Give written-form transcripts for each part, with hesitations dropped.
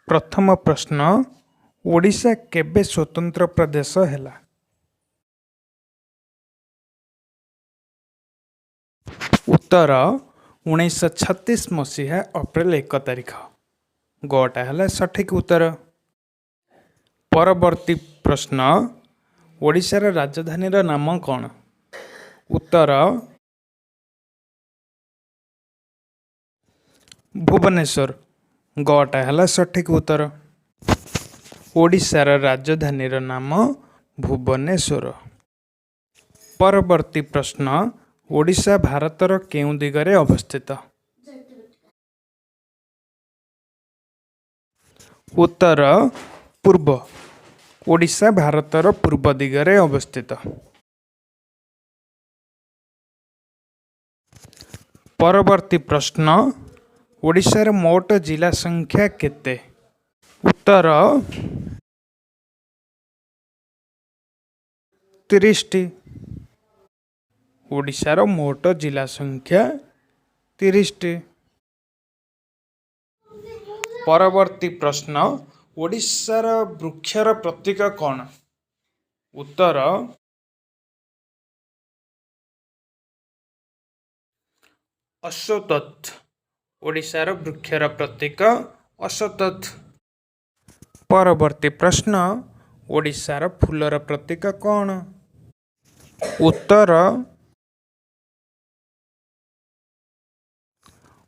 ପ୍ରଥମ ପ୍ରଶ୍ନ, ଓଡ଼ିଶା କେବେ ସ୍ୱତନ୍ତ୍ର ପ୍ରଦେଶ ହେଲା? ଉତ୍ତର, 1936 ମସିହା ଅପ୍ରେଲ 1 ତାରିଖ। ଗଟା ହେଲା ସଠିକ୍ ଉତ୍ତର। ପରବର୍ତ୍ତୀ ପ୍ରଶ୍ନ, ଓଡ଼ିଶାର ରାଜଧାନୀର ନାମ କ'ଣ? ଉତ୍ତର, ଭୁବନେଶ୍ୱର। ଗଟା ହେଲା ସଠିକ୍ ଉତ୍ତର। ଓଡ଼ିଶାର ରାଜଧାନୀର ନାମ ଭୁବନେଶ୍ୱର। ପରବର୍ତ୍ତୀ ପ୍ରଶ୍ନ, ଓଡ଼ିଶା ଭାରତର କେଉଁ ଦିଗରେ ଅବସ୍ଥିତ? ଉତ୍ତର, ପୂର୍ବ। ଓଡ଼ିଶା ଭାରତର ପୂର୍ବ ଦିଗରେ ଅବସ୍ଥିତ। ପରବର୍ତ୍ତୀ ପ୍ରଶ୍ନ, ଓଡ଼ିଶାର ମୋଟ ଜିଲ୍ଲା ସଂଖ୍ୟା କେତେ? ଉତ୍ତର, 30ଟି। ଓଡ଼ିଶାର ମୋଟ ଜିଲ୍ଲା ସଂଖ୍ୟା 30ଟି। ପରବର୍ତ୍ତୀ ପ୍ରଶ୍ନ, ଓଡ଼ିଶାର ବୃକ୍ଷର ପ୍ରତୀକ କ'ଣ? ଉତ୍ତର, ଅଶ୍ୱତ୍ଥ। ଓଡ଼ିଶାର ବୃକ୍ଷର ପ୍ରତୀକ ଅଶ୍ୱତ୍ଥ। ପରବର୍ତ୍ତୀ ପ୍ରଶ୍ନ, ଓଡ଼ିଶାର ଫୁଲର ପ୍ରତୀକ କ'ଣ? ଉତ୍ତର,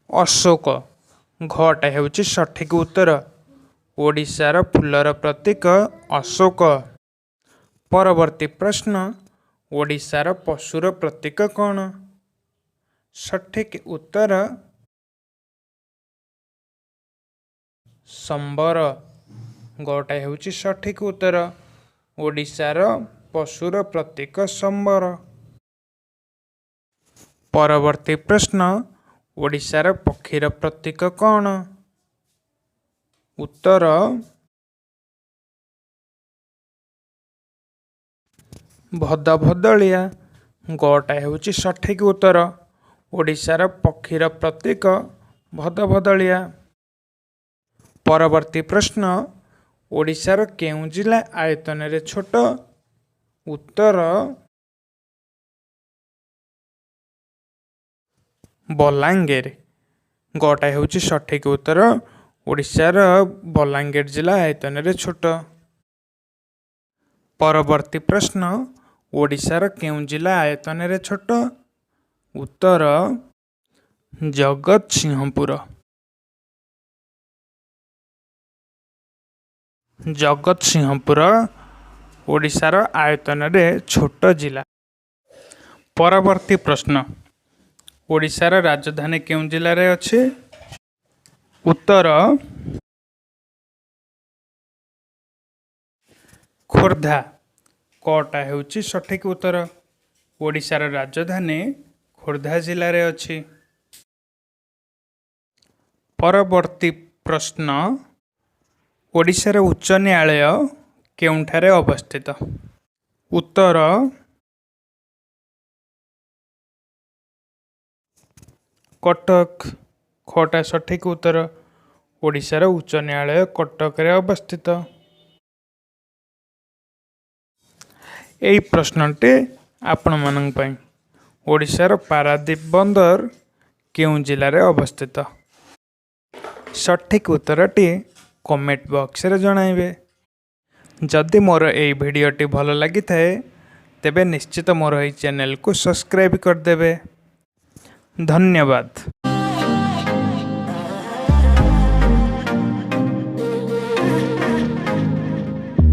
ଅଶୋକ। ଘଟା ହେଉଛି ସଠିକ୍ ଉତ୍ତର। ଓଡ଼ିଶାର ଫୁଲର ପ୍ରତୀକ ଅଶୋକ। ପରବର୍ତ୍ତୀ ପ୍ରଶ୍ନ, ଓଡ଼ିଶାର ପଶୁର ପ୍ରତୀକ କ'ଣ? ସଠିକ୍ ଉତ୍ତର, ସମ୍ବର। ଗଟା ହେଉଛି ସଠିକ୍ ଉତ୍ତର। ଓଡ଼ିଶାର ପଶୁର ପ୍ରତୀକ ସମ୍ବର। ପରବର୍ତ୍ତୀ ପ୍ରଶ୍ନ, ଓଡ଼ିଶାର ପକ୍ଷୀର ପ୍ରତୀକ କ'ଣ? ଉତ୍ତର, ଭଦଭଦଳିଆ। ଗଟା ହେଉଛି ସଠିକ୍ ଉତ୍ତର। ଓଡ଼ିଶାର ପକ୍ଷୀର ପ୍ରତୀକ ଭଦଭଦଳିଆ। ପରବର୍ତ୍ତୀ ପ୍ରଶ୍ନ, ଓଡ଼ିଶାର କେଉଁ ଜିଲ୍ଲା ଆୟତନରେ ଛୋଟ? ଉତ୍ତର, ବଲାଙ୍ଗୀର। ଗଟା ହେଉଛି ସଠିକ୍ ଉତ୍ତର। ଓଡ଼ିଶାର ବଲାଙ୍ଗୀର ଜିଲ୍ଲା ଆୟତନରେ ଛୋଟ। ପରବର୍ତ୍ତୀ ପ୍ରଶ୍ନ, ଓଡ଼ିଶାର କେଉଁ ଜିଲ୍ଲା ଆୟତନରେ ଛୋଟ? ଉତ୍ତର, ଜଗତସିଂହପୁର। ଜଗତସିଂହପୁର ଓଡ଼ିଶାର ଆୟତନରେ ଛୋଟ ଜିଲ୍ଲା। ପରବର୍ତ୍ତୀ ପ୍ରଶ୍ନ, ଓଡ଼ିଶାର ରାଜଧାନୀ କେଉଁ ଜିଲ୍ଲାରେ ଅଛି? ଉତ୍ତର, ଖୋର୍ଦ୍ଧା। କଟା ହେଉଛି ସଠିକ୍ ଉତ୍ତର। ଓଡ଼ିଶାର ରାଜଧାନୀ ଖୋର୍ଦ୍ଧା ଜିଲ୍ଲାରେ ଅଛି। ପରବର୍ତ୍ତୀ ପ୍ରଶ୍ନ, ଓଡ଼ିଶାର ଉଚ୍ଚ ନ୍ୟାୟାଳୟ କେଉଁଠାରେ ଅବସ୍ଥିତ? ଉତ୍ତର, କଟକ। ଖଟା ସଠିକ୍ ଉତ୍ତର। ଓଡ଼ିଶାର ଉଚ୍ଚ ନ୍ୟାୟାଳୟ କଟକରେ ଅବସ୍ଥିତ। ଏଇ ପ୍ରଶ୍ନଟି ଆପଣମାନଙ୍କ ପାଇଁ। ଓଡ଼ିଶାର ପାରାଦୀପ ବନ୍ଦର କେଉଁ ଜିଲ୍ଲାରେ ଅବସ୍ଥିତ? ସଠିକ୍ ଉତ୍ତରଟି କମେଣ୍ଟ ବକ୍ସରେ ଜଣାଇବେ। ଯଦି ମୋର ଏଇ ଭିଡ଼ିଓଟି ଭଲ ଲାଗିଥାଏ, ତେବେ ନିଶ୍ଚିତ ମୋର ଏହି ଚ୍ୟାନେଲକୁ ସବସ୍କ୍ରାଇବ୍ କରିଦେବେ। ଧନ୍ୟବାଦ।